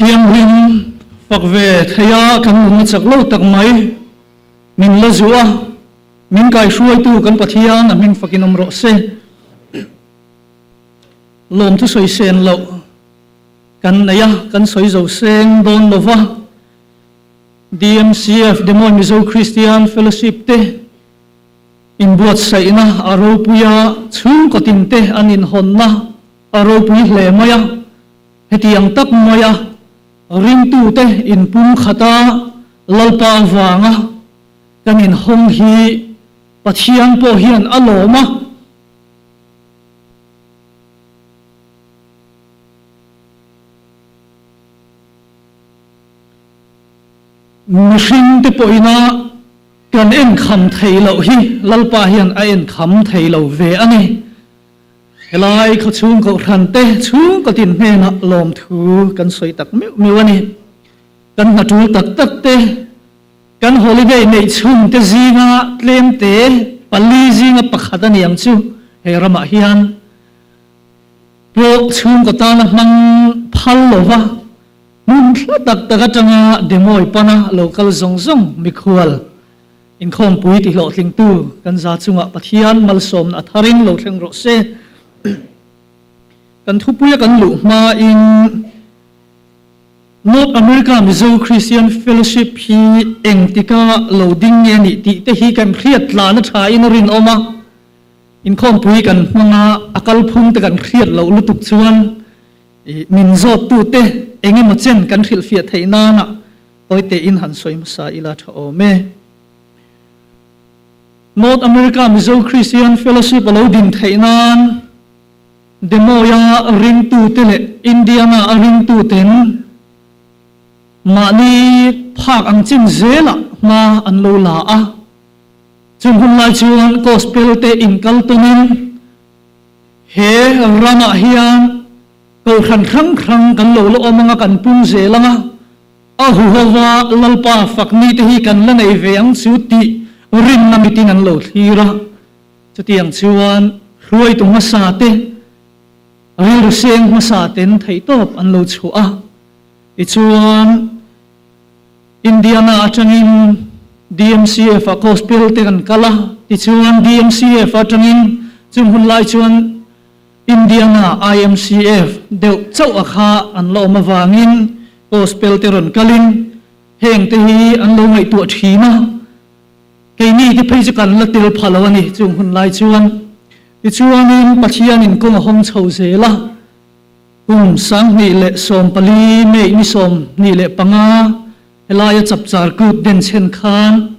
Thianghlim fak ve theia kan nunna chak lo tak mai min la zuh a, min kaihruaitu kan Pathian a hming fakin awm rawh se. Lawmthu sawi sen loh kan nei a, kan sawi zo seng dawn lo va. DMCF, Des Moines Mizo Christian Fellowship te inbuatsaihna a ropui a, chhungkaw tinte an inhawnna a ropui hle mai a. Hetiang tak maia ringtute inpumkhata Lalpa avanga kan inhawng hi Pathian pawh hian a lawm a. Mihringte pawhina kan enkham thei loh hi Lalpa hian a enkham thei lo ve a ni. Helai khawchhung kohhran te chhungkaw tin hnenah lawmthu kan sawi tak meuh meuh a ni. Kan hna tul tak tak te, kan holiday neih chhun te zinga tlem te pali zinga pakhat a ni ang chu he ramah hian pawh chhungkaw tana hmang phal lova hmun thla tak tak atanga demawi pana lo kal zawng zawng mikhual Inkhawmpui ti hlawhtlingtu kan za chungah Pathian malsawmna a tharin lo thleng rawh se. Kan thupuia kan luh hmain North America Mizo Christian Fellowship hi engtika lo ding nge a nih tih te hi kan hriat tlana thain a rinawm a. Inkhawmpui kan hmanga a kalphung te kan hriat loh lutuk chuan min zawttute engemaw chen kan hrilhfiah theih nana Tawite in han sawi hmasa ila tha awm e. North America Mizo Christian Fellowship a lo din theih nan Des Moines-a ringtute leh Indiana-a ringtuten mahni phak ang chin zelah hma an lo la a. Chung hun lai chuan Gospel te inkal tawnin he ramah hian kohhran hrang hrang kan lo la awm anga kan pung zel anga. A huhova Lalpa fakni te hi kan la nei ve ang chu tih rinna mitin an lo thlir a. Chutiang chuan hruaitu hmasa te, rilru seng hmasa ten theihtawp an lo chhuah a. Tichuan Indiana atangin DMCF ah Gospel te kan kal a, tichuan DMCF atangin chung hun lai chuan Indiana IMCF deuh chauh a kha an la awm avangin Gospel te rawn kalin heng te hi an lo ngaihtuah thin a, keini te phei chu kan la tel pha lo a ni chung hun lai chuan. Tichuanin Pathianin kawng a hawng chho zel a, kum 2014 May ni 25 helaia chapchar kut den chhen khan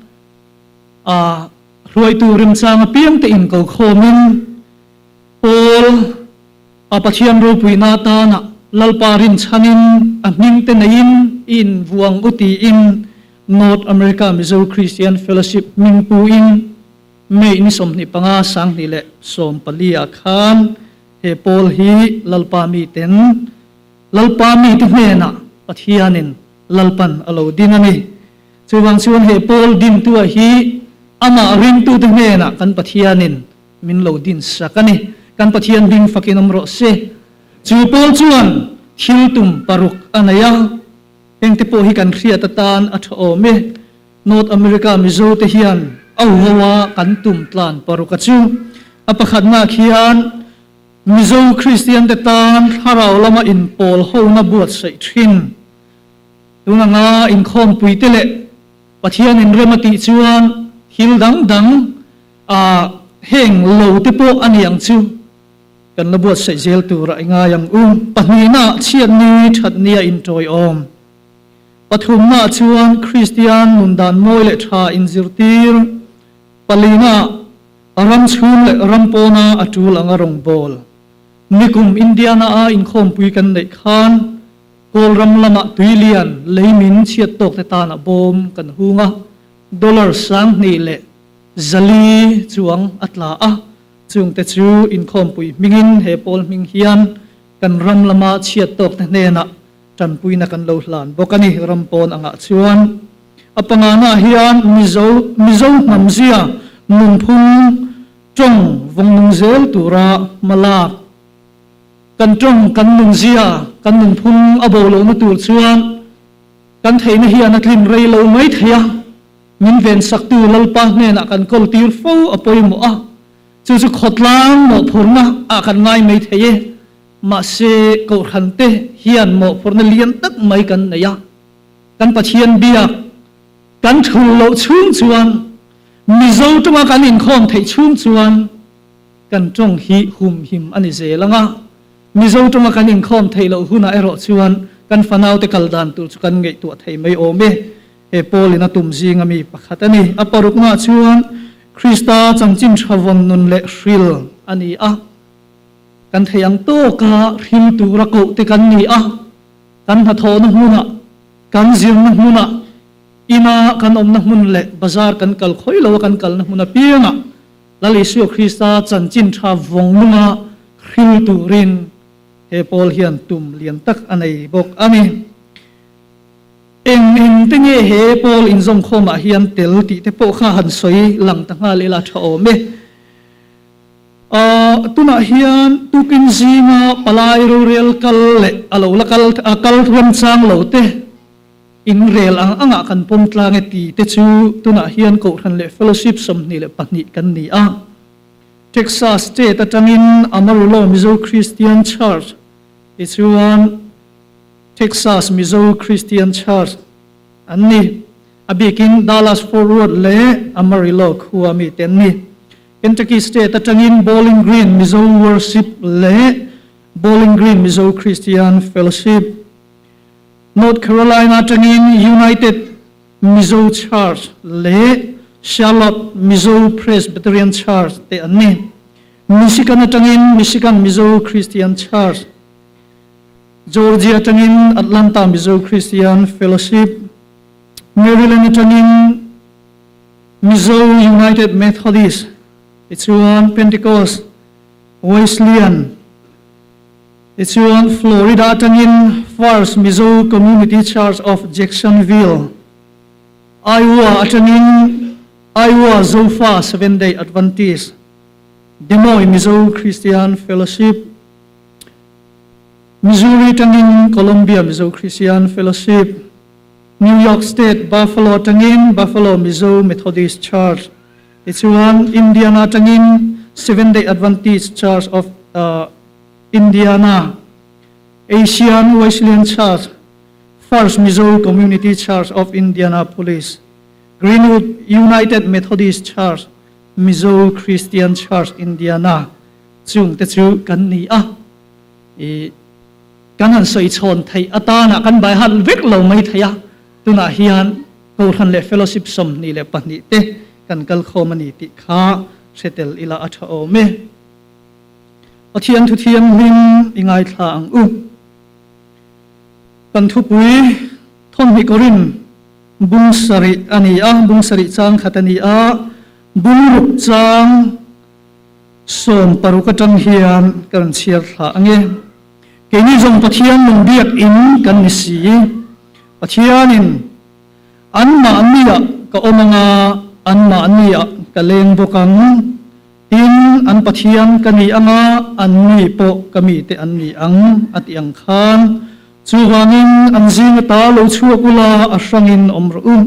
a hruaitu remchang apiang te inkokhawmin Paul, a Pathian ropuina atana Lalpa rinchhanin a hming te neiin i invuang u tiin North America Mizo Christian Fellowship hming puin May ni 25 2014 ah khan he pawl hi Lalpa miten Lalpa mite hnenah Pathianin Lalpan a lo din a ni. Chuvang chuan he pawl dintua hi amah ringtute hnenah kan Pathianin Min lo din sak a ni. Kan Pathian hming fakin awm rawh se. Chu pawl chuan thil tum paruk a nei a, hengte pawh hi kan hriat atan a tha awm e. North America Mizo te hian a ho a kan tum tlan paruk a chu. A pakhatna khian Mizo Kristian te tan thlarau lama inpawl hona buatsaih thin. Tun anga inkhawmpui te leh Pathian inrem a tih chuan thil dang dang A, heng lo te pawh a ni ang chu, kan la buatsaih zel tur a i ngai ang u. Pahnihna chhiatni thatnia intawiawm. Pathumna chuan Kristian nun dan mawi leh tha inzirtir. Palina ram chhung leh ram pawna a tul anga rawngbâwl. Nikum Indiana a inkhawmpui kan neih khan Kawlram lamah tuilian leimin chhiat tawkte tana bawm kan hung a, dollar 2000 leh 400 chuang a tla a, chungte chu inkhawmpui hmingin he pawl hming hian kan ram lama chhiat tawkte hnenah tanpuina kan lo hlan bawk a ni. Ram pawn angah chuan a pangana hian Mizo Mizo hnamzia nunphung tawng vawngnung zel tura hmalak kan tawng kan nunzia Kan nunphung a bo lohna tur chuan kan theihna hian a tlin rei lo mai thei a, min vensaktu Lalpa hnenah kan kawl tir fo a pawimawh a, chu chu khawtlang mawhphurhna ah kan ngai mai thei e. Mahse, Kohhran te hian mawhphurhna lian tak mai kan nei a, kan Pathian biak kan thul loh chhung chuan, Mizo tawnga kan inkhawm theih chhung chuan kan tawng hi humhim a ni zel ang a, Mizo tawnga kan inkhawm theih loh hunah erawh chuan kan fanaute kal dan tur chu kan ngaihtuah thei mai awm e. He Paulin a tum zinga mi pakhat a ni. A paruknaah chuan Krista chanchin tha vawn nun leh hril a ni a. Kan thei ang tawka hril tura koh te kan ni a, kan hnathawhna hmunah, kan zirna hmunah, ina kan awmna hmun leh bazar kan kal khawi loa kan kalna hmun apiangah Lal Isua Krista chanchin tha vawng nunga hril turin he pawl hian tum lian tak a nei bawk a ni. Eng eng te nge he pawl inzawmkhawmah hian tel tih te pawh kha han sawi lang ta nghal ila tha awm e. Tunah hian tukin zinga palai rorel kal leh a lo la kal a kal remchang lo te inrel ang angah kan pawm tlang e ti te chu tunah hian Kohhran leh Fellowship 22 kan ni a. Texas State atangin Amarillo Mizo Christian Church tichuan Texas Mizo Christian Church an ni. A bikin Dallas Fort Worth leh Amarillo khua mite an ni. Kentucky State atangin Bowling Green Mizo Worship leh Bowling Green Mizo Christian Fellowship, North Carolina atangin United Mizo Church leh Charlotte Mizo Presbyterian Church te an ni. Michigan atangin Michigan Mizo Christian Church, Georgia atangin Atlanta Mizo Christian Fellowship, Maryland atangin Mizo United Methodist tichuan Pentecost Wesleyan tichuan Florida atangin First Mizo Community Church of Jacksonville, Iowa atangin Iowa Zofa Seventh Day Adventist, Des Moines Mizo Christian Fellowship, Missouri atangin Columbia Mizo Christian Fellowship, New York State, Buffalo atangin Buffalo Mizo Methodist Church, tichuan Indiana atangin Seventh-day Adventist Church of Indiana, Asian Wesleyan Church, First Mizo Community Church of Indianapolis, Greenwood United Methodist Church, Mizo Christian Church Indiana chung te chu kan ni a. I Kan han sawi chhawn theih atana kan bai han vek lo mai thei a, tunah hian Kohhran leh Fellowship 22 te kan kal khawm a ni tih kha hre tel ila a tha awm e. Pathian thu thianghlim i ngaithla ang u. Kan thupui thawmhnih Korin bung sarih a ni a, bung sarih chang khat a ni a, bung ruk chang 60 atang hian ka rawn chhiar thla ang e. Keini zawng Pathian nung biak in kan ni si. Pathianin anmahniah ka awm ang a, anmahniah ka leng bawk ang. Tin, an Pathian ka ni ang a, anni pawh ka mite an ni ang, a ti ang khan. Chuvangin an zing ata lo chhuak ula a hrangin awm rawh u.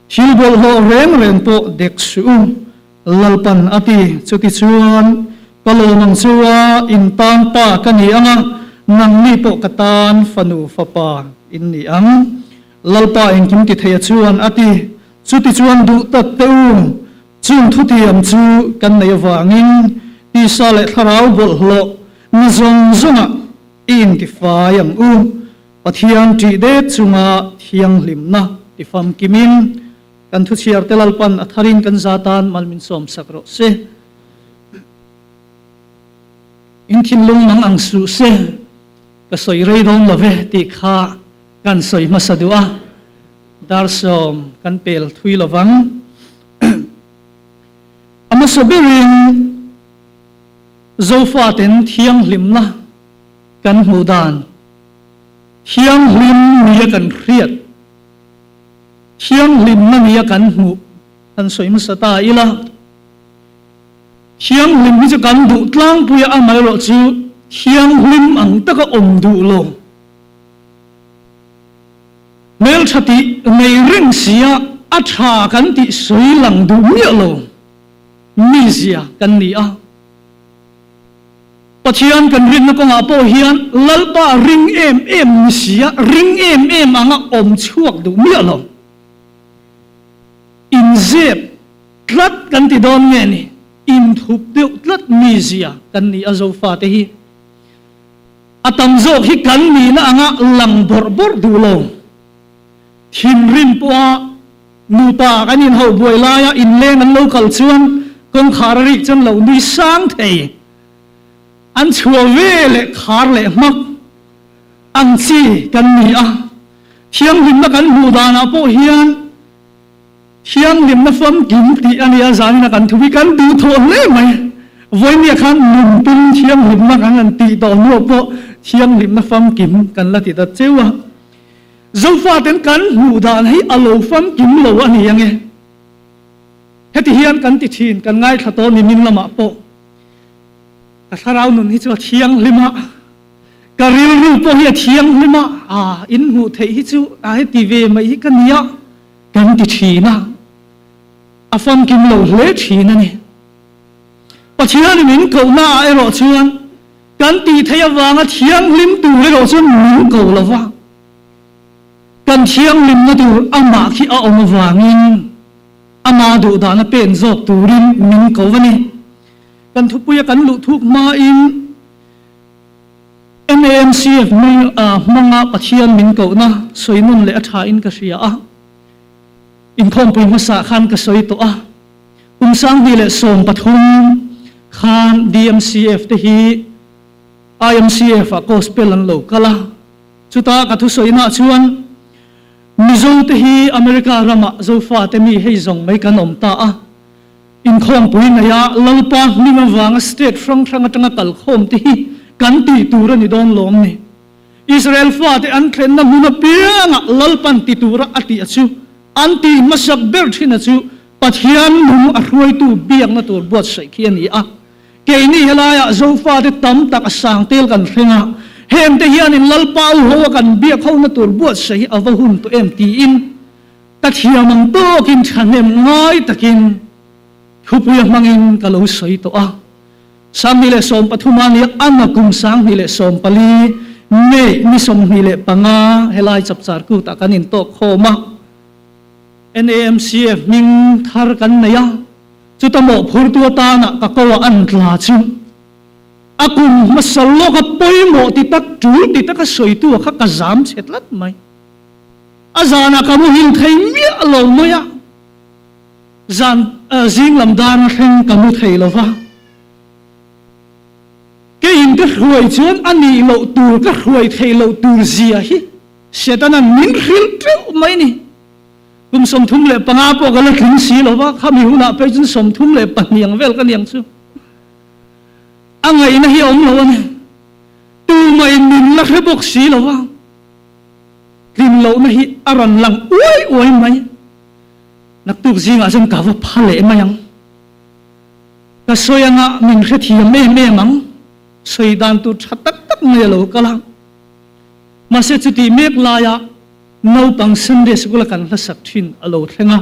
Thil bawlhhlawh reng reng pawh dek suh u. Lalpan a ti, Chutichuan, ka lawm ang chu a, in tan pa ka ni ang a, nangni pawh ka tan fanu fapa in ni ang. Lalpa engkim ti theia chuan a ti, Chutichuan duh tak teh u, chung thutiam chu kan nei avangin tisa leh thlarau bawlhhlawh na zawng zawngah i intifai ang u, Pathian ṭih det chunga thianghlimna tifamkimin. Kan thuchhiar te Lalpan a tharin kan za tan mal min sawm sak rawh se. In thinlung mang ang suh se, ka sawi rei dawn lo ve tih kha kan sawi hmasa duh a, dar sawm kan pel thui lo vang. A hmasa berin Zofaten thianghlimna kan hmuh dan, thianghlim nia kan hriat, Thianghlimna nia kan hmuh kan sawi hmasa ta ila, thianghlim hi chu kan duh tlangpui a, amaherawh chu thianghlim ang taka awm duh lo. Hmeltha tih nei reng sia a tha kan tih sawi lang duh miah lo mizia kan ni a. Pathian kan rinna kawngah pawh hian Lalpa ring em em ni sia ring em em anga awm chhuak duh miah lo. Inzep tlat kan ti dawn nge ni? Inthup deuh tlat mizia kan ni a Zofate hi. A tam zawk hi kan nihna anga lang bawrh bawrh duh lo. Thinrim pawha nupa kan inhauh buai laia inleng an lo kal chuan kawngkhar a rik chuan lo nui sang thei. An chhuah ve leh khar leh hmak ang chi kan ni a. Thianghlimna kan hmuh danah pawh hian Thianghlimna famkim tih a nia zanina kan thu hi kan duhthawh hle mai. Vawinia khan nunpum thianghlimna kan han tih tawh hnuah pawh thianghlimna famkim kan la ti ta cheu a. Zofaten kan hmuh dan hi a lo famkim lo a ni ange. Heti hian kan ti thin, kan ngaithla tawh ni min lamah pawh. Ka thlarau nun hi chu a thianghlim a, ka rilru pawh hi a thianghlim a, aa in hmuh theih hi chu a heti ve mai hi ka nia. Kan ti thin a, a famkim lo hle thin a ni. Pathianin min kohna ah erawh chuan kan tih theih avanga thianghlim tur erawh chuan min ko lo va, kan thianghlimna tur amah khi a awm avangin ama duhdahna pen zawk turin min ko a ni. Kan thupuia kan luh thuk hmain MAMCF hmanga Pathian min kohna sawi nawn leh a thain ka hria a, inkhawmpui hmasa khan ka sawi tawh a. Kum 2013 khan DMCF te hi IMCF ah gospel an lo kal a, chuta ka thusawinaah chuan Mizo te hi America ramah Zofate mi hei zawng mai kan awm ta a, Inkhawmpui neia Lalpa hming avanga state hrang hrang atanga kalkhawm te hi kan tih tur a ni dawn lawm ni. Israel fate an thlenna hmun apiangah Lalpan ti tura a tih a chu an tih hmasak ber thin a chu Pathian nung a hruaitu biakna tur buatsaih khi a ni a. Keini helaiah Zofate tam tak a sang tel kan thleng a, hengte hianin Lalpa u ho a kan biak hona tur buatsaih hi a va hun tawh em tiin Ka thiam ang tawkin thahnem ngai takin thupuia hmangin ka lo sawi tawh a. 2013 a nia, ana kum 2014 May ni 25 helai chapchar kutah kan intawk khawm a. NAMCF hming thar kan nei a, chuta mawhphurtu atana ka ko ah an tla chu a kum hmasa lawka pawimawh ti tak tul ti taka sawitu kha ka zam chhe tlat mai. A zanah ka muhil thei miah lo mai a, zan zing lam dan thleng ka mu thei lo va. Keiin ka hruai chuan a nih loh tur ka hruai theih loh tur zia hi Setana'n min hrilh teuh mai ni. Kum 35 pawh ka la tling si lo va, khami hunah phei chuan 32 ang vel ka ni ang chu. A ngaihna hi a awm lo a ni. Tumah in min la hre bawk si lo va. Tlin lohna hi a rawn lang uai uai mai. Naktuk zingah chuan ka va pha leh mai ang. Ka sawi anga min hrethiam em em ang. Sawi dan tur tha tak tak mai a lo kal a. Mahse chutih mek laia naupang Sunday sikul a kan hlasak thin a lo thleng a.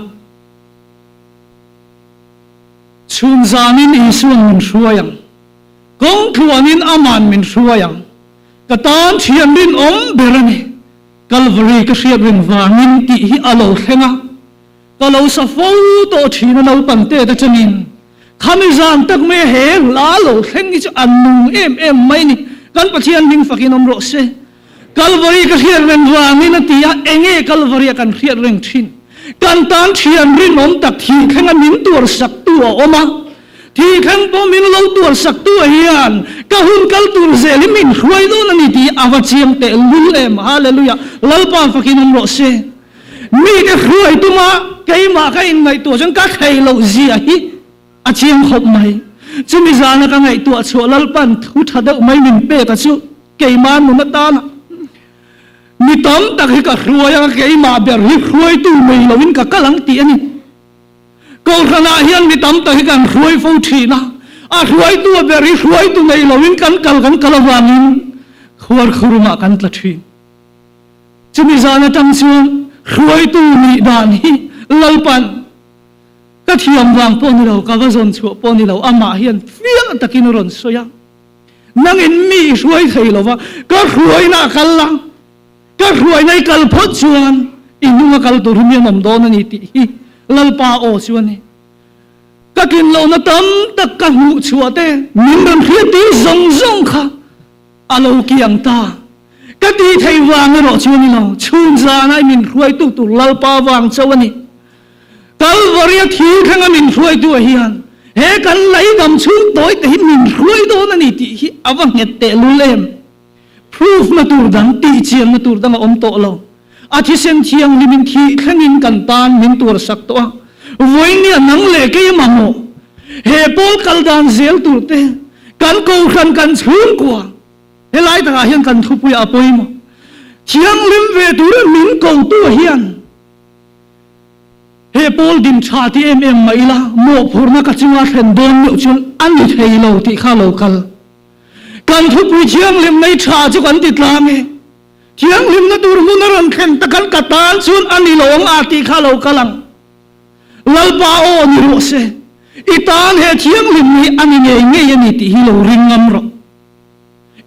Chhun zanin Isuan min hruai ang. Kawng tluanin Aman min hruai ang. Ka tan thian rinawm ber a ni. Kalvari ka hriat reng vangin tih hi a lo thleng a, ka lo sa fo tawh thin a naupang te te chungin. Khami zan tak mai a he hla lo thleng hi chu a nung em em mai ni. Kan Pathian hming fakin awm rawh se. Kalvari ka hriat reng vangin a ti a, enge Kalvari a kan hriat reng thin? Kan tan thian rinawm tak thih thleng a min tuar sak tu a awm a. Thi thleng pawh min lo tuar sak tu ah hian ka hun kal tur zel hi min hruai dawn a ni tih a va chiang teh lul em. Hallelujah! Lalpa fakin awm rawh se. Mite hruai tuma keimah ka inngaihtuah chuan ka thei loh zia hi a chiang khawp mai. Chumi zana ka ngaihtuah chhuah Lalpan thu tha deuh mai min pek a chu keimah nun atana mi tam tak hi ka hruai a, keimah ber hi hruaitu nei loin ka kal ang tih a ni. Kohhranah hian mi tam tak hi kan hruai fo thin a, a hruaitu a ber hi hruaitu nei loin kan kal kan kal avangin khuarkhurumah kan tla thin. Chumi zan atang chuan. Hruaitu nih dan hi Lalpan ka thiam vang pawh ni lo, ka va zawn chhuah pawh ni lo, amah hian fiah takin a rawn sawi a. Nangin mi i hruai thei lo va, ka hruaina a kal la, ka hruaina i kal phawt chuan i hnunga kal tur hi mi an awm dawn a ni tih hi Lalpa aw chu a ni. Ka tlin lohna tam tak ka hmuh chhuah te, min rawn hriattir zawng zawng kha a lo kiang ta. Ka tih theih vang erawh chu a ni lo, chhun zana i min hruaitu tur Lalpa vang chauh a ni. Kalvaria thil thlenga min hruaitu ah hian he kan leidam chhung tawi te hi min hruai dawn a ni tih hi a va nghet teh lul em? Proof na tur dang, tihchianna tur dang a awm tawh lo. A thisen thianghlimin thih thlengin kan tan min tuarsak tawh a, vawinia nang leh kei mamawh he pawl kal dan zel tur te, kan kohhran kan chhungkua helai takah hian kan thupui a pawimawh. Thianghlim ve tura min kotu hian he pawl din tha ti em em mah ila mawhphurhna ka chunga thlen dawn meuh chuan a ni thei lo tih kha lo kal. Kan thupui thianghlim nei tha chu kan ti tlang e. Thianghlimna tur hmun a rawn thlen tak an ka tan chuan a ni lo ang a tih kha lo kal ang. Lalpa aw ni rawh se, i tan he thianghlim hi a ni ngei ngei a ni tih hi lo ring ngam rawh.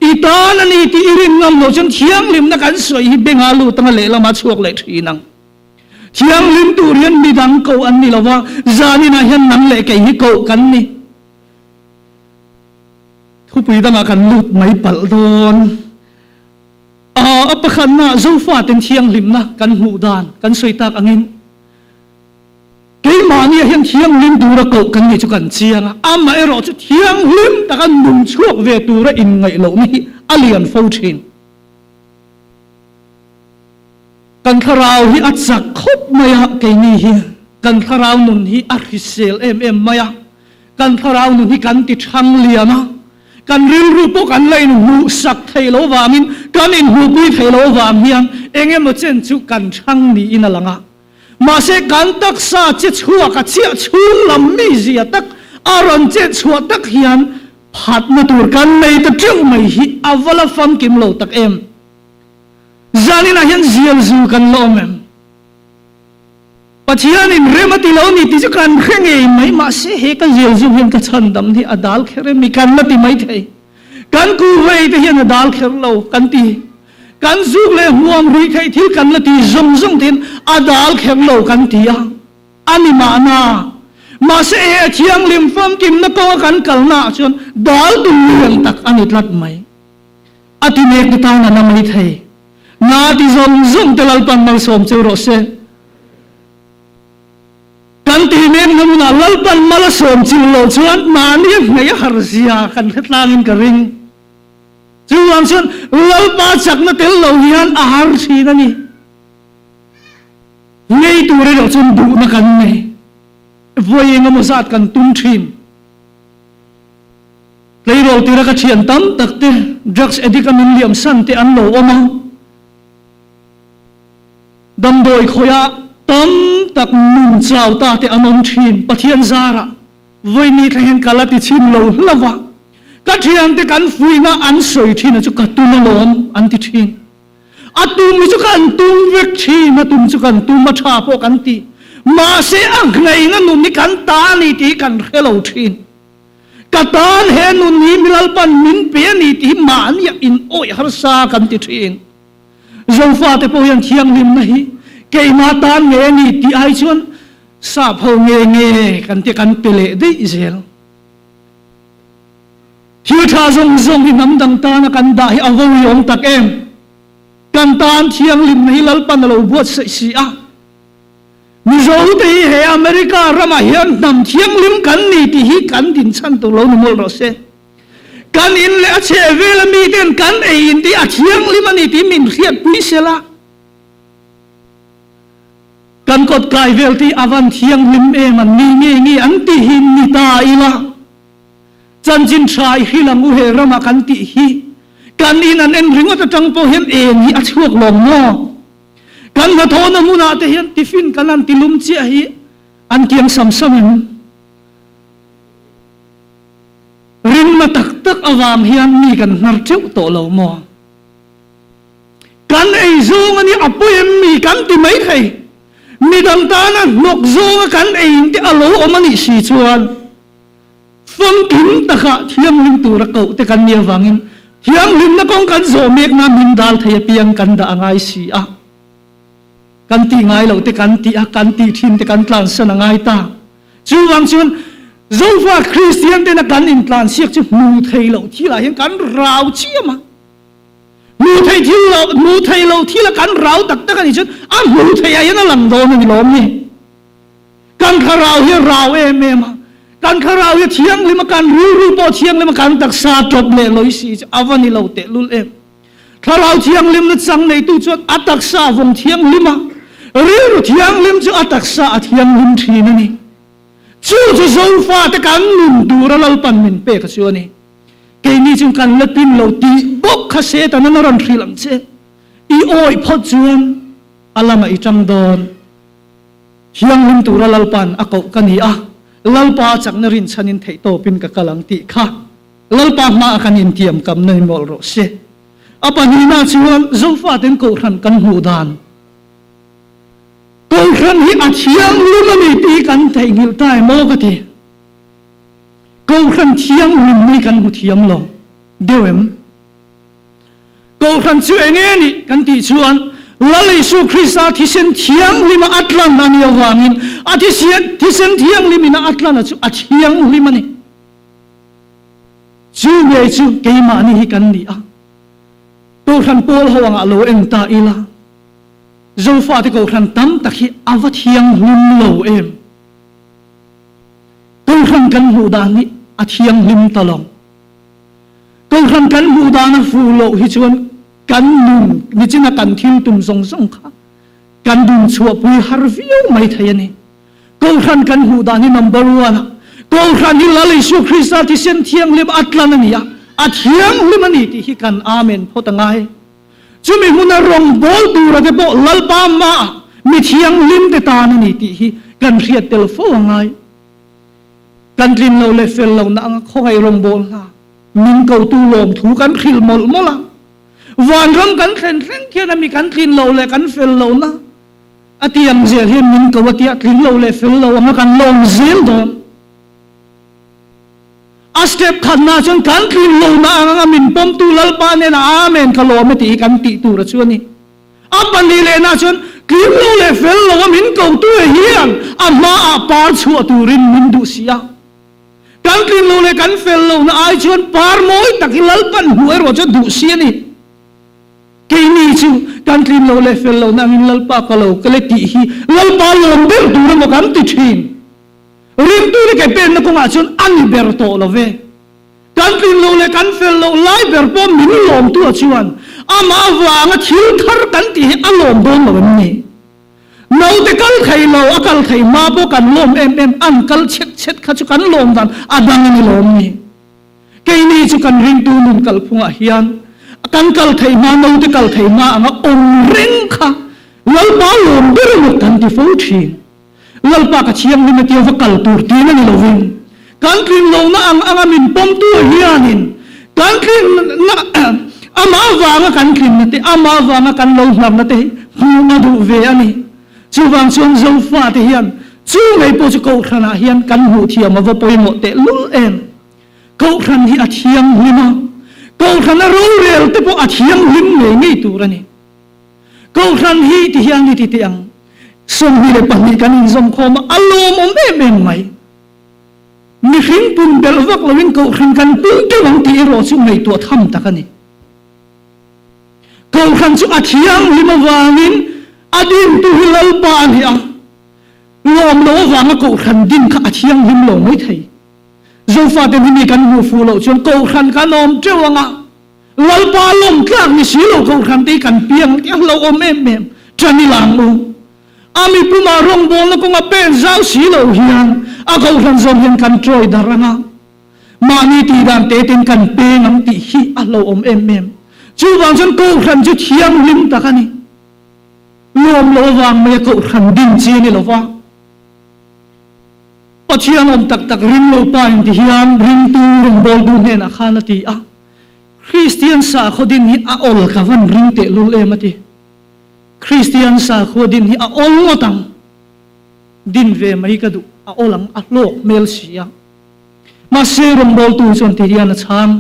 I tan a ni tih i rin ngam loh chuan thianghlimna kan sawi hi benga lut anga lehlamah chhuak leh thin ang. Thianghlim tur hian midang koh an ni lo va, zaninah hian nang leh kei hi koh kan ni. Thupui dangah kan lut mai palh dawn. A pakhatna Zofaten thianghlimna kan hmuh dan kan sawi tak angin keimahnia hian thianghlim tura koh kan nih chu kan chiang a, amaherawh chu thianghlim taka nung chhuak ve tura inngaih lohna hi a lian fo thin. Kan thlarau hi a chak khawp mai a, keini hi kan thlarau nun hi a hrisel em em mai a, Kan thlarau nun hi kan ti thang lian a, kan rilru pawh kan la inhmuhsak thei lo vangin, kan inhmuhpui thei lo vang hian eng emaw chen chu kan thang niin a lang a. Mahse, kan taksa che chhuak a chiah chhung lam mizia tak a rawn chet chhuah tak hian phatna tur kan nei ta teuh mai hi a va la famkim lo tak em. Zaninah hian zial zu kan la awm em? Pathianin rem a ti lo ni tih chu kan hre ngei mai, mahse he ka zial zu hian ka chhan dam hi a dal kher em ni kan la ti mai thei. Kan kuhvei te hian a dal kher lo kan ti. Kan zuk leh hmuam rih theih thil kan la ti zawng zawng te hian a dal kher lo kan ti a, a ni mahna. Mahse he a thianghlim famkimna kawnga kan kalna ah chuan dal tum lian tak a ni tlat mai. A ti mek te tan a na mai thei. Na ti zawng zawng te Lalpan malsawm cheu rawh se. Kan ti mek na hmunah Lalpan mal a sawm chil loh chuan mahni a hmei a har zia kan hre tlangin ka ring. Chuvang chuan Lalpa chakna tel lo hian a har thin a ni. Ngei tur erawh chuan duhna kan nei. Vawi engemaw zat kan tum thin. Tleirawl tira ka thian tam tak te drugs addict a min liam san te an lo awm a, damdawi khawiah tam tak nun chau ta te an awm thin. Pathian zarah vawi thleng hian ka la ti chhin lo hlauh a, ka thiante kan fuihna an sawi thin a chu ka tum alawm an ti thin. A tum hi chu kan tum vek thin, a tum chu kan tum a tha pawh kan ti. Mahse a ngheina nun hi kan ta a ni tih hi kan hre lo thin. Ka tan he nun hi Milalpan min pe a ni tih hi mahnia in awih harsa kan ti thin. Zofate pawh hian thianghlimna hi keimah tan nge a ni tih ai chuan sap ho nge nge kan ti kan pe leh daih zel. Thil tha zawng zawng hi hnam dang tana kan dah hi a vawiawm tak em? Kan tan thianghlimna hi Lalpan a lo buatsaih si a. Mizo te hi he America ramah hian hnam thianghlim kan ni tih hi kan din chhan tur lo ni mawlh rawh se. Kan in leh a chheh vela mi ten kan ei in tih a thianghlim a ni tih min hriatpui sel a. Kan kawt kai vel te hi a van thianghlim em an ni nge nge an ti hi ni ta ila. Chanchin tha i hrilh ang u he ramah kan tih hi kan in an en ringawt atang pawh hian eng hi a chhuak lawng maw? Kan hnathawhna hmunah te hian tiffin kan han tilum chiah hi an kiang sam sam em? Rinna tak tak avang hian mi kan hnar teuh tawh lo maw? Kan ei zawng a ni, a pawi em mi kan ti mai thei. Midang tana hnawk zawnga kan ei in te a lo awm a nih si chuan famkim takah thianghlim tura koh te kan nih avangin thianghlimna kawng kan zawh mekna min dal thei apiang kan dah a ngai si a. Kan tih ngai loh te kan tih a, kan tih thin te kan tlansan a ngai ta. Chuvang chuan Zofa Kristian tena kan intlansiak chu hmu thei loh thilah hian kan rau chiam a. Hmu thei thil lo, hmu thei lo thila kan rau tak tak a nih chuan a hmu thei ah hian a lang dawn a ni lawm ni. Kan thlarau hi a rau em em a, kan thlarau hi a thianghlim a, kan rilru pawh a thianghlim a, kan taksa tawp leh lawi si chu a va ni lo tehlul em. Thlarau thianghlimna chang neitu chuan a taksa a vawng thianghlim a, rilru thianghlim chu a taksa a thianghlim thin a ni. Chu chu Zofate kan nun tura Lalpan min pek a chu a ni. Keini chu kan la tin lo tih bawk kha Satan an a rawn hrilh ang che. I awih phawt chuan a lamah i tang dawn. Thianghlim tura Lalpan a koh ka ni a, Lalpa a chakna rinchhanin theihtawpin ka kal ang tih kha Lalpa hmaah kan intiam kamna ni mawlh rawh se. A pahnihna chuan Zofaten Kohhran kan hmuh dan. Kohhran hi a thianghlim a ni tih kan theihnghilh ta em aw ka ti. Kohhran thianghlim hi kan hmu thiam lo deuh em? Kohhran chu eng nge nih kan tih chuan Lal Isu Krista thisen thianghlima a tlan a nih avangin a thisen thianghlimina a tlan a chu a thianghlim a ni. Chu ngei chu keimahni hi kan ni a. Kohhran pawl ho angah lo en ta ila, Zofate kohhran tam tak hi a va thianghlim lo em? Kohhran kan hmuh dan hi a thianghlim ta lo. Kohhran kan hmuh dan a fuh loh hi chuan kan nun nichina kan thil tum zawng zawng kha kan dun chhuahpui har viau mai thei a ni. Kohhran kan hmuh dan hi number one a, Kohhran hi Lal Isua Krista thisen thianghlim a tlan a ni a, a thianghlim a ni tih hi kan Amen phawt a ngai. Chumi hmuna rawngbâwl tura te pawh Lalpa hmaah mi thianghlim te tan a ni tih hi kan hriat tel fo a ngai. Kan tlin lo leh fel lohna anga khawngaih rawngbâwl hna min kotu lawmthu kan hrilh mawlh mawlh a. Vanram kan thlen thleng khian a mi kan tlin loh leh kan fel lohna a ti ang zel hian min ko a tia tling lo leh fel lo anga kan lawm zel dawn. A step khatna chuan kan tlin lohna ang anga min pawmtu Lalpa nena Amen ka lawm e tih hi kan tih tur a chu a ni. A pahnih lehna chuan tling lo leh fel lo a min kotu e hian a hmaah par chhuah turin min duh si a. Kan tlin lo leh kan fel lohna ai chuan par mawi tak hi Lalpan hmuh erawh chu a duh si a ni. Keini chu kan tlin lo leh fel lohna angin Lalpa ka lo kal e tih hi Lalpa lawm ber tur emaw kan ti thin. Ringtute ke penna kawngah chuan a ni ber tawh lo ve. Kan tlin loh leh kan fel loh lai ber pawh min lawmtu ah chuan amah avanga thil thar kan tih hi a lawm dawn lo em ni? Naute kal thei lo, a kal thei hma pawh kan lawm em em, an kal chhet chhet kha chu kan lawm dan a dang a ni lawm ni? Keini chu kan ringtu nun kalphungah hian kan kal thei hma, naute kal thei hma anga awm reng kha Lalpa lawm ber emaw kan ti fo thin. Lalpa ka thianghlim a tia va kal tur tiin a ni lovin, kan tlin lohna ang anga min pawmtu hianin kan tlinna amah avanga kan tlinna te, amah avanga kan lo hnarna te hi hmuh a duh ve a ni. Chuvang chuan Zofate hian chu ngei pawh chu Kohhranah hian kan hmuh thiam a va pawimawh tehlul em. Kohhran hi a thianghlim a, Kohhrana rorel te pawh a thianghlim ngei ngei tur a ni. Kohhran hi ti hian ni ti teh ang, 22 kan inzawm khawm a, a lawmawm em em mai. Mihring pum belh vak loin Kohhran kan pum deuh ang tih erawh chu ngaihtuah tham tak a ni. Kohhran chu a thianghlim avangin a dintu hi Lalpa a ni a, lawm lo avanga Kohhran din kha a thianghlim lo mai thei. Zofaten hi mi kan hmuh fuh loh chuan Kohhran kan awm teuh ang a, Lalpa lawm tlak ni si lo Kohhran te hi kan piang tih a lo awm em em tan i lang u. A mipumah rawngbawlna kawnga pen zau si lo hian a Kohhran zawm hian kan tawi dar ang a, mahni tih dan te ten kan peng ang tih hi a lo awm em em. Chuvang chuan Kohhran chu thianghlim tak a ni. Lawm lo avang mai a Kohhran din chi a ni lo va. Pathian awm tak tak ring lo pa in ti hian ringtu rawngbawltu hnenah khan a ti a. Kristian sakhaw din hi a awl ka van ring tehlul em a ti. Kristian sakhua din hi a awl ngawt ang. Din ve mai ka duh, a awl ang, a hlawk hmel si a. Mahse rawngbawltu chuan ti hian a chhang,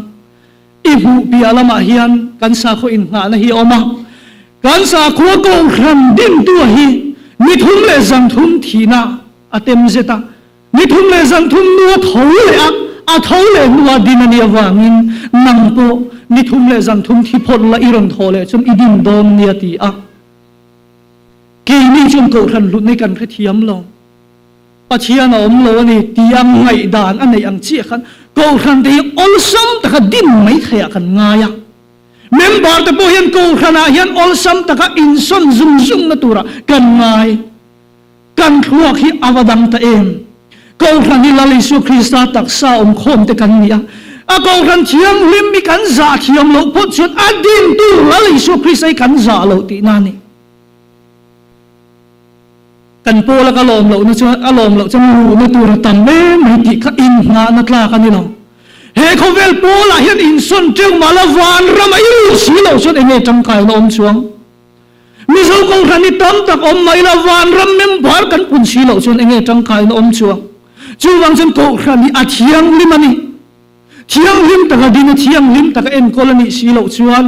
I hmuh piah lamah hian kan sakhaw innghahna hi a awm a, kan sakhua kohhran dintua hi ni thum leh zan thum thihna a tem zet a, Ni thum leh zan thum nu a tho leh a, a tho leh hnua din a nih avangin nang pawh ni thum leh zan thum thi phawt la i rawn thaw leh chuan i din dawn nia ti a. Keini chuan kohhran hlutna hi kan hrethiam lo. Pathian a awm lo a ni ti a ngaihdan a neih ang chiah khan kohhran te hi awlsam taka din mai theiah kan ngai a. Member te pawh hian kohhranah hian awlsam taka insawn zung zungna turah kan ngai. Kan thluak hi a va dang ta em? Kohhran hi Lal Isua Krista taksa awmkhawm te kan ni a. A kohhran thianghlim hi kan zah thiam loh phawt chuan a dintu Lal Isua Krista hi kan zah loh tihna a ni. Kan pawla ka lawm lohna chuan a lawm loh chuan luhna tur a tam em mai tih kha inngahna tlak a ni lo. He khawvel pawlah hian insawn teuh mah la vanram a i luh si loh chuan enge tangkaina awm chuang? Mizo Kohhran hi tam tak awm mai la, vanram member kan pun si loh chuan enge tangkaina awm chuang? Chuvang chuan Kohhran hi a thianghlim a ni. Thianghlim taka din a, thianghlim taka enkawl a nih si loh chuan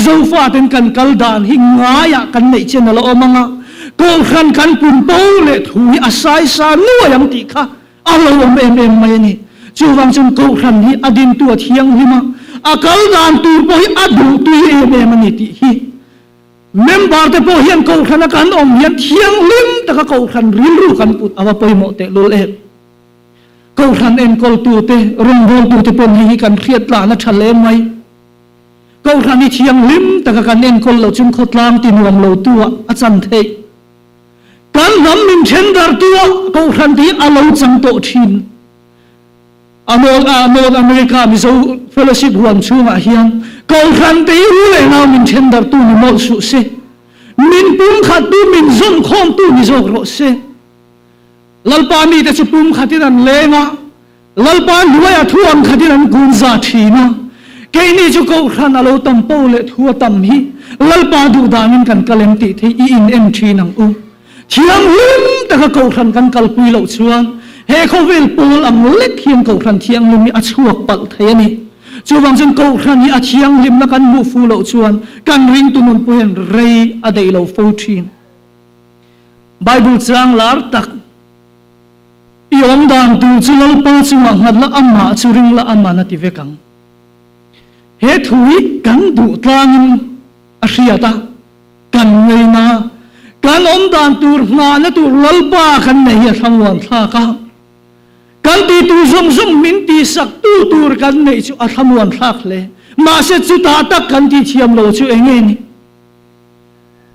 Zofaten kan kal dan hi ngaiah kan neih chen a la awm ang a, Kohhran kan pun po leh thu hi a saisa nuai ang tih kha A lo awm em em mai a ni. Chuvang chuan Kohhran hi a dintu a thianghlim a, a kal dan tur pawh hi a duhtui em em a ni tih hi member te pawh hian Kohhrana kan awm hian thianghlim taka Kohhran rilru kan put a va pawimawh tehlul em. Kohhran enkawltute, rawngbawltute pawn hei hi kan hriat tlan a tha hle mai. Kohhran hi thianghlim taka kan enkawl loh chuan khawtlang ti nuam lo tu ah a chan theih. Kan hnam min then dartu ah Kohhran te hi a lo chang tawh thin. A North a North America Mizo Fellowship huam chhungah hian Kohhran te hi u leh nau min then dartu ni mawlh suh se. Min pumkhattu, min zawmkhawmtu ni zawk rawh se. Lalpa mite chu pumkhatin an leng a, Lalpa hnuaiah thu ang khatin an kun za thin a. Keini chu Kohhran a lo tam po leh thu a tam hi Lalpa duh danin kan kal em tih thei i in en thin ang u. Thianghlim taka Kohhran kan kalpui loh chuan he khawvel pawl ang lek hian Kohhran thianghlim hi a chhuak palh thei a ni. Chuvang chuan Kohhran hi a thianghlimna kan hmuh fu loh chuan kan ringtu nun pawh hian rei a deih lo fo thin. Bible chang lar tak, I awm dan tur chu Lalpa chungah nghat la, amah chu ring la, aman a ti vek ang. He thu hi kan duh tlangin a hriat a, kan ngaina, kan awm dan tur nghahna tur Lalpa kan nei hi a thlamuan thlak a, kan ti tur zawng zawng min tihsak tu tur kan neih chu a thlamuan thlak hle. Mahse chutah tak kan tihthiam lo chu eng nge ni?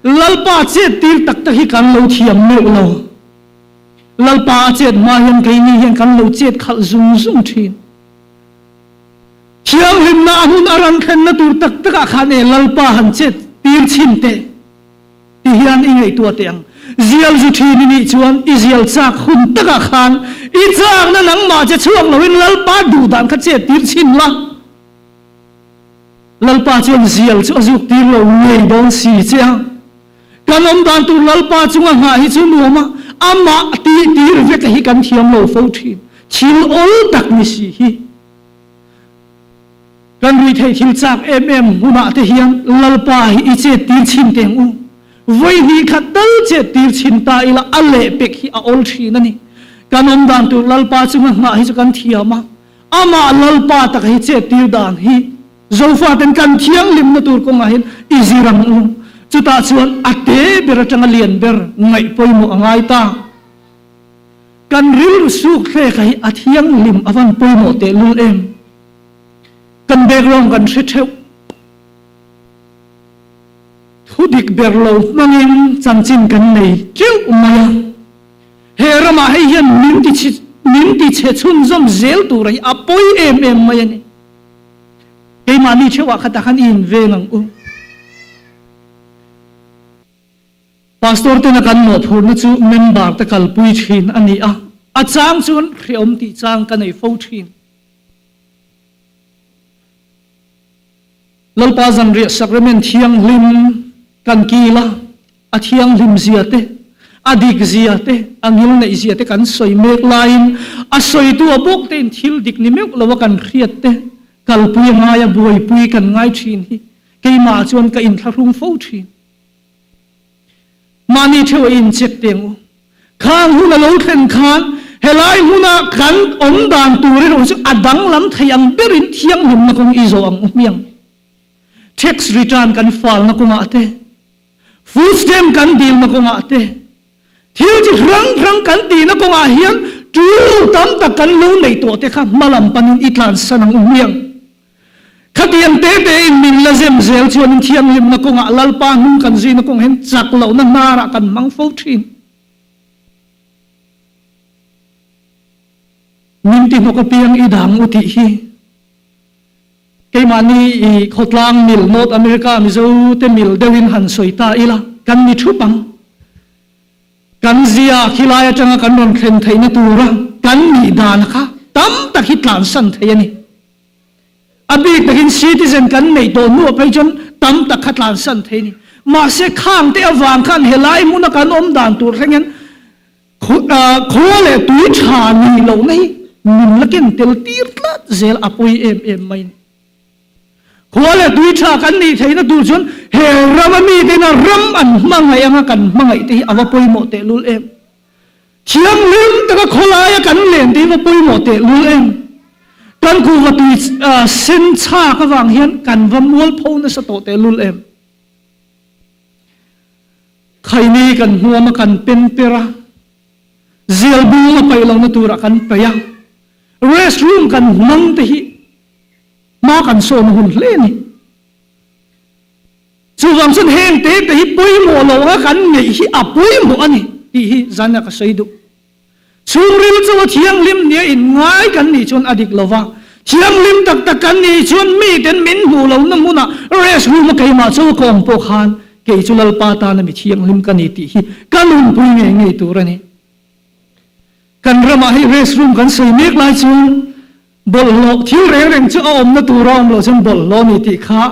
Lalpa chet tir tak tak hi kan lo thiam meuh lo. Lalpa a chet hma hian keini hian kan lo chet khalh zung zung thin. Thianghlimna a hun a ran thlenna tur tak takah khan e Lalpa han chet tir chhin teh ti hian i ngaihtuah teh ang. Zial zu thin i nih chuan i zial chak hun takah khan i chakna nangmah che chhuak loin Lalpa duh dan kha chet tir chhin la. Lalpa chuan zial chu a zuk tir lo ngei dawn si che a. Kan awm dan tur Lalpa chunga nghah hi chu nuam a, amah tih tir vek hi kan thiam lo fo thin. Thil awl tak ni si hi. Kan ruihtheih thil chak em em hunah te hian Lalpa hi i chet tir chhin teng u. Vawi hnih khat tal chet tir chhin ta ila a lehpek hi a awl thin a ni. Kan awm dan tur Lalpa chunga nghah hi chu kan thiam a. Amah Lalpa tak hi chet tir dan hi Zofaten kan thianghlimna tur kawngah hian i zir ang u. Chutah chuan a te ber atanga lian ber ngaih pawimawh a ngai ta. Kan rilru suk thlek hi a thianghlim a van pawimawh tehlul em? Kan background kan hre theuh. Thu dik ber lo hmangin chanchin kan nei teuh mai a. He ramah hei hian min ti min ti chhe chhunzawm zel tura hi a pawi em em mai a ni. Keimahni theuhah khatah khan i inveng ang u. Pastor tena kan mawhphurhna chu member te kalpui thin a ni a, a chang chuan hreawm tih chang ka nei fo thin. Lalpa zanriah sacrament thianghlim kan kil a, a thianghlim zia te, a dik zia te, a ngil neih zia te kan sawi mek laiin a sawitu a bawk tein thil dik ni meuh lo a kan hriat te kalpui a ngai a, buaipui kan ngai thin hi keimah chuan ka inthlahrung fo thin. Mahni theuh a incheck teng u. Khang hun a lo thlen khan helai hmuna kan awm dan tur erawh chu a danglam thei ang berin thianghlimna kawng i zawh ang u hmiang. Tax return kan falna kawngah te, food stamp kan dilna kawngah te, thil chi hrang hrang kan tihna kawngah hian tul tam tak kan lo neih tawh te kha hmalam panin i tlansan ang u hmiang. Khatiang te tein min la zem zel chuanin thianghlimna kawngah Lalpa hnung kan zuina kawng hian chak lohna hnarah kan hmang fo thin. Min ti hnawk apiang i dang u tih hi keimahni i khawtlang mil North America Mizo te mil deuhin han sawi ta ila kan ni thup ang. Kan zia khilai atanga kan rawn thlen theihna tura kan nih dan kha tam tak hi tlansan thei a ni. A bik takin citizen kan neih tawh hnuah phei chuan tam tak kha tlansan thei a ni. Mahse khang te avang khan helai hmuna kan awm dan tur thleng hian khua leh tui tha nih lohna hi min la ken tel tir tlat zel a pawi em em mai a ni. Khua leh tui tha kan nih theihna tur chuan he rama mite ina ram an hmangaih anga kan hmangaih te hi a va pawimawh tehlul em. Thianghlim taka khawlaia kan len te hi va pawimawh tehlul em. Kan kuhva tui sen chhak avang hian kan va mualpho nasa tawh tehlul em. Khaini kan hmuam a kan pen per a, zial bung a paih lohna turah kan paih a, rest room kan hmang te hi Hma kan sawn a hun hle a ni. Chuvang chuan heng te te hi pawimawh lo anga kan neih hi a pawimawh a ni tih hi zan a ka sawi duh. Chhungril chu a thianghlim nia inngai kan nih chuan a dik lo va, thianghlim tak tak kan nih chuan miten min hmuh lohna hmunah rest room a keimah chu ka awm pawh khan kei chu Lalpa tana mi thianghlim ka ni tih hi ka nunpui ngei ngei tur a ni. Kan ramah hei rest room kan sawi mek lai chuan Bawlhhlawh thil reng reng chu a awmna tur a awm loh chuan bawlhhlawh a ni tih kha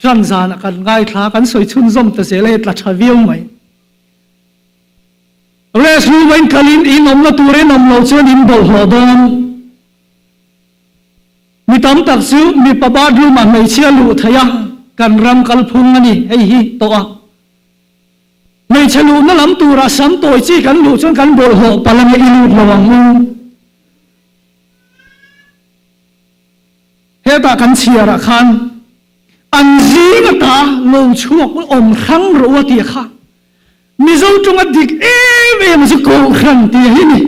ṭan zanah kan ngaithla, kan sawi chhunzawm ta zel a, hei tla ṭha viau mai. Rest room a inkalin in awmna tur in awm loh chuan in bawlhhlawh dawn. Mi tam tak chu mipa bathroom ah hmeichhia luh theih a, kan ram kalphung a ni hei hi tawh a. Hmeichhe luhna lam turah sam tawi chi kan luh chuan kan bawlhhlawh palh a nia i lut lo ang u. Hetah kan chhiarah khan an zing ata lo chhuak awm hrang rawh u a tih kha Mizo tawnga dik em em chu Kohhran tih hi ni.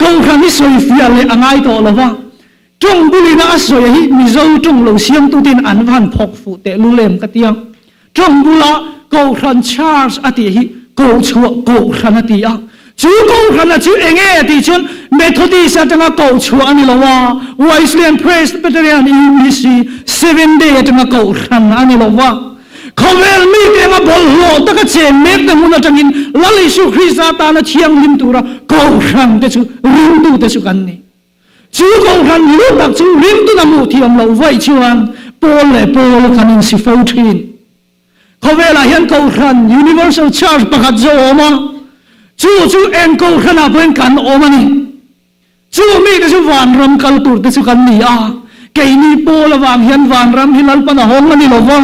Kohhran hi sawifiah leh a ngai tawh lo va, tawng bulina a sawi hi Mizo tawng lo siamtutein an va han phawk fuh tehlul em ka ti a. Tawng bula Kohhran Church a tih hi Kohchhuah Kohhran a ti a. Chu Kohhrana chu eng nge tih chuan Methodist atanga Kohchhuah a ni lo a, Wesleyan Presbyterian UBC Seventh Day atanga Kohhran a ni lo va. Khawvel mite anga bawlhhlawh taka chen mekna hmun atangin Lal Isu Krista tana thianghlim tura Kohhran te chu ringtute chu kan ni. Chu Kohhran lu tak chu ringtun a hmuh thiam loh vaih chuan Paul leh Paul kan insi fo thin. Khawvelah hian Kohhran, Universal Church, pakhat zawk a awm a, chu chu eng Kohhranah pawhin kan awm a ni. Chu mite chu vanram kal tur te chu kan ni a, keini Paul avang hian vanram hi Lalpan a hawng a ni lo va,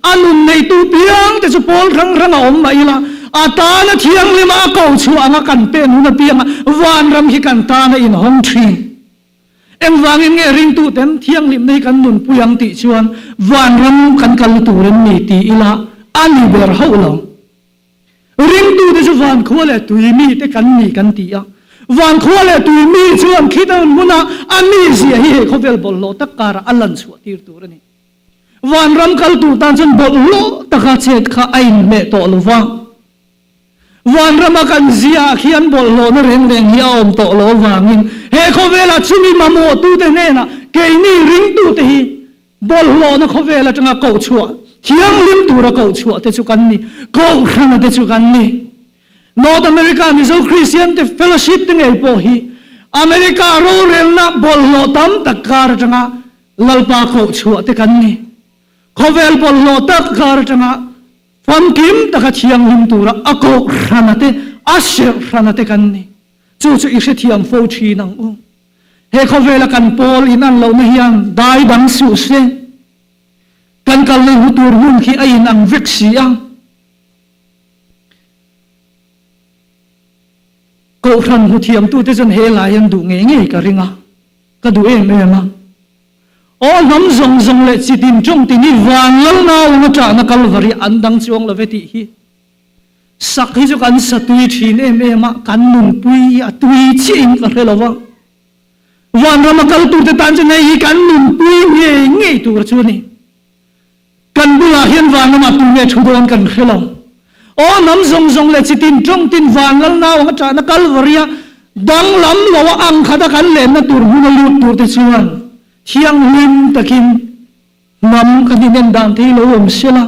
a nun neitu piang te chu Paul hrang hrang a awm mah ila, a tana thianghlim a a ko chhuah anga kan pen hun apianga vanram hi kan tana inhawng thin. Engvangin nge ringtuten thianghlimna hi kan nunpui ang tih chuan vanram kan kal tur em ni ti ila a ni ber hauh lo. Ringtute chu vankhua leh tui mite kan ni kan ti a. Vankhua leh tui mi chuan khita hmuna a mizia hi he khawvel bawlhhlawh tak karah a lan chhuah tir tur a ni. Vanram kal tur tan chuan bawlhhlawh taka chet kha a inhmeh tawh lo va. Vanrama kan ziaah khian bawlhhlawhna reng reng hi a awm tawh lo avangin he khawvela chumi mamawhtute hnenah keini ringtute hi Bawlhhlawhna khawvel atanga koh chhuah, thianghlim tura koh chhuah te chu kan ni, kohhrana te chu kan ni. North America Mizo Kristian te Fellowship te ngei pawh hi America rorelna bawlhhlawh tam tak kar atanga Lalpa koh chhuah te kan ni. Khawvel bawlhhlawh tak kar atanga famkim taka thianghlim tura a kohhrana te, a serhhrana te kan ni. Chu chu i hrethiam fo thin ang u. He khawvela kan pawl in an lohna hian dai dang suh se. Kan kalna hmu tur hmun khi a inang vek si a. Kohhran hmu thiamtute chuan he lai an duh ngei ngei ka ring a, ka duh em em a. Aw hnam zawng zawng leh chi tin tawng tin hi van lal naun a ṭahna Kalvari an dang chuang lo ve tih hi sak hi chu kan sa tui ṭhin em em a, kan nunpui hi a tui chiahin ka hre lo va. Vanram a kal turte tan chuan hei hi kan nunpui ngei ngei tur chu a ni. Kan bulah hian vanramah tu nge thu dawn kan hre lo. Aw hnam zawng zawng leh chitin tawng tin van lal nau anga ṭahna Kalvaria danglam lo a ang khata kan lenna tur hmun a lut turte chuan thianghlim takin hnam kan inen dan te hi lo awm sela,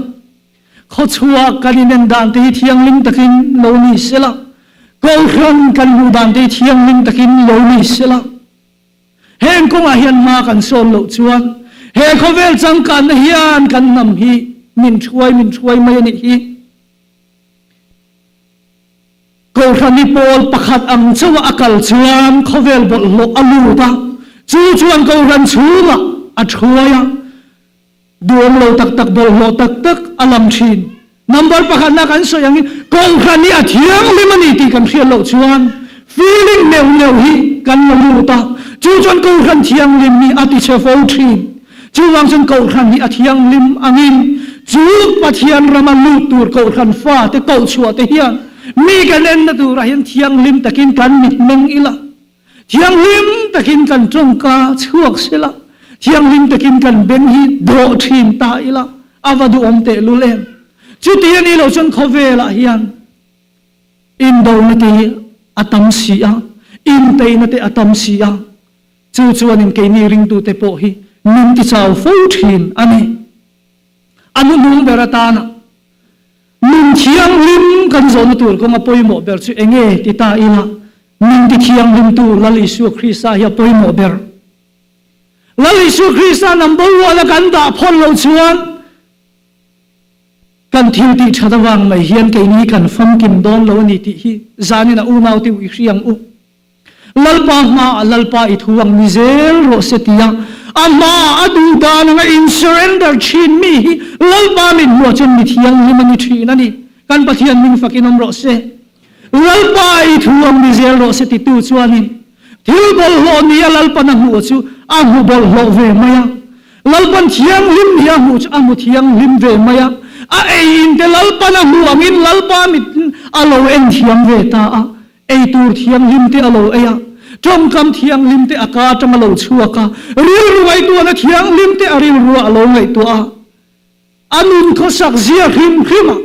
khawchhuak kan inen dan te hi thianghlim takin lo ni sela, kohhran kan hmuh dan te hi thianghlim takin lo ni sela. Heng kawngah hian hma kan sawn loh chuan he khawvel changkanna hian kan hnam hi min hruai min hruai mai a nih hi. Kohhran hi pawl pakhat ang chauha a kal chuan khawvel bawlhhlawh a lut a, chu chuan kohhran chhungah a hruai a. Duam lo tak tak, bawlhhlawh tak tak a lam thin. Number pakhatna kan sawi angin Kohhran hi a thianghlim a ni tih kan hriat loh chuan feeling neuh neuh hi kan la lut a, chu chuan Kohhran thianghlim hi a tichhe fo thin. Chuvang chuan Kohhran hi a thianghlim angin chu Pathian rama lut tur Kohhran fate kohchhuah te hian mi kan enna turah hian thianghlim takin kan mitmeng ila. Thianghlim takin kan tawngka chhuak sela, thianghlim takin kan beng hi dawh thin ta ila, a va duhawm tehlul em? Chuti a nih loh chuan khawvelah hian indona te hi a tam si a, inteina te a tam si a, chu chuanin keini ringtute pawh hi min tichau fo thin a ni. A hnuhnung ber atana Nun thianghlim kan zawhna tur kawnga pawimawh ber chu enge ti ta ila, nun ti thianghlimtu Lal Isua Krista hi a pawimawh ber. Lal Isua Krista number one a kan dah phawn loh chuan kan thil tih that avang mai hian keini kan famkim dawn lo a ni tih hi zanin a unaute u i hria ang u. Lalpa hmaah Lalpa i thu ang ni zel rawh se tia a hmaah a duh dan anga in surrender thin mi hi Lalpa min hmuah chuan mi thianghlim a ni thin a ni. Kan Pathian min fakin awm rawh se. Lalpa i thu ang ni zel rawh se titu chuanin thil bawlhhlawh nia Lalpan a hmuh chu a hmu bawlhhlawh ve mai a. Lalpan thianghlim ni a hmuh chu a hmu thianghlim ve mai a, a ei in te Lalpan a hmuh angin Lalpa mit a lo en thiam ve ta a. Ei tur thianghlim te a lo ei a, tawngkam thianghlim te a ka atang a lo chhuak a, rilru ngaihtuahna thianghlim te a rilruah a lo ngaihtuah a. A nun khawsak zia hrim hrim a,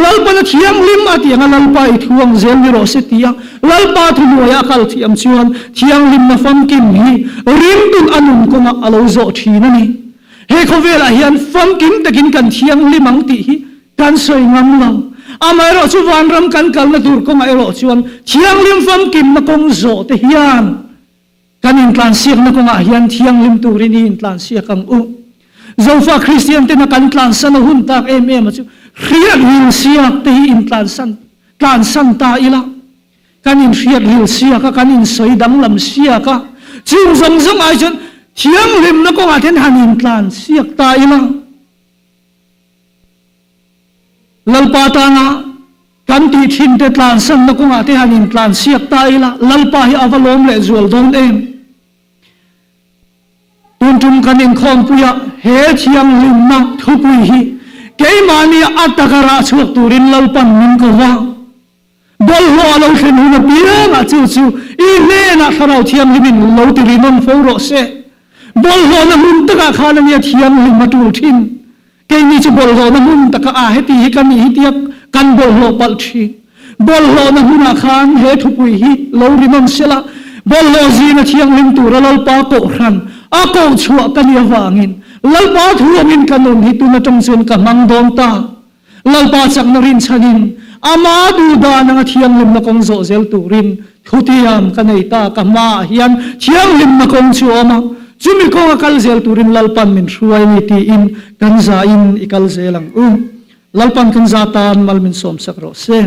Lalpana thianghlim a tih anga Lalpa i thu ang zel ni rawh se ti a, Lalpa thuhnuaia a kal thiam chuan thianghlimna famkim hi ringtun a nun kawngah a lo zawh thin a ni. He khawvelah hian famkim takin kan thianghlim ang tih hi Kan sawi ngam lo. Amaherawh chu vanram kan kalna tur kawngah erawh chuan thianghlim famkimna kawng zawh te hian kan intlansiakna kawngah hian thianghlim turin i intlansiak ang u. Zofa Kristian tena kan tlansan a hun tak em em a chu hriat ril siak te hi intlansan tlansan ta ila. Kan inhriat ril siak a, kan insawi danglam siak a, chung zawng zawng ai chuan thianghlimna kawngah te hian han intlansiak ta ila. Lalpa tana kan tih thin te tlansanna kawngah te han intlansiak ta ila, Lalpa hi a va lawm leh zual dawn em? Tun tum kan inkhawmpuia he thianghlimna thupui hi keimahnia a taka rah chhuak turin Lalpan min ko va. Bawlhhlawh a lo thlen hun apiangah chu chu i hnenah Thlarau Thianghlimin lo ti rinawm fo rawh se. Bawlhhlawhna hmun takah khan ania thianghlim a tul thin. Keini chu bawlhhlawhna hmun takah a heti hi ka nih hi tia kan bawlhhlawh palh thin. Bawlhhlawhna hmunah khan he thupui hi lo rinawm sela, bawlhhlawh zinga thianghlim tura Lalpa kohhran a kohchhuah ka nih avangin Lalpa thuangin ka nun hi tun atang chuan ka hmang dawn ta. Lalpa chakna rinchhanin Ama duh dan anga thianghlimna kawng zawh zel turin thutiam ka nei ta, ka hmaah hian thianghlimna kawng chu a awm a. Chumi kawnga kal zel turin Lalpan min hruai ni tiin kan zain i kal zel ang u. Lalpan kan za tan mal min sawmsak rawh se.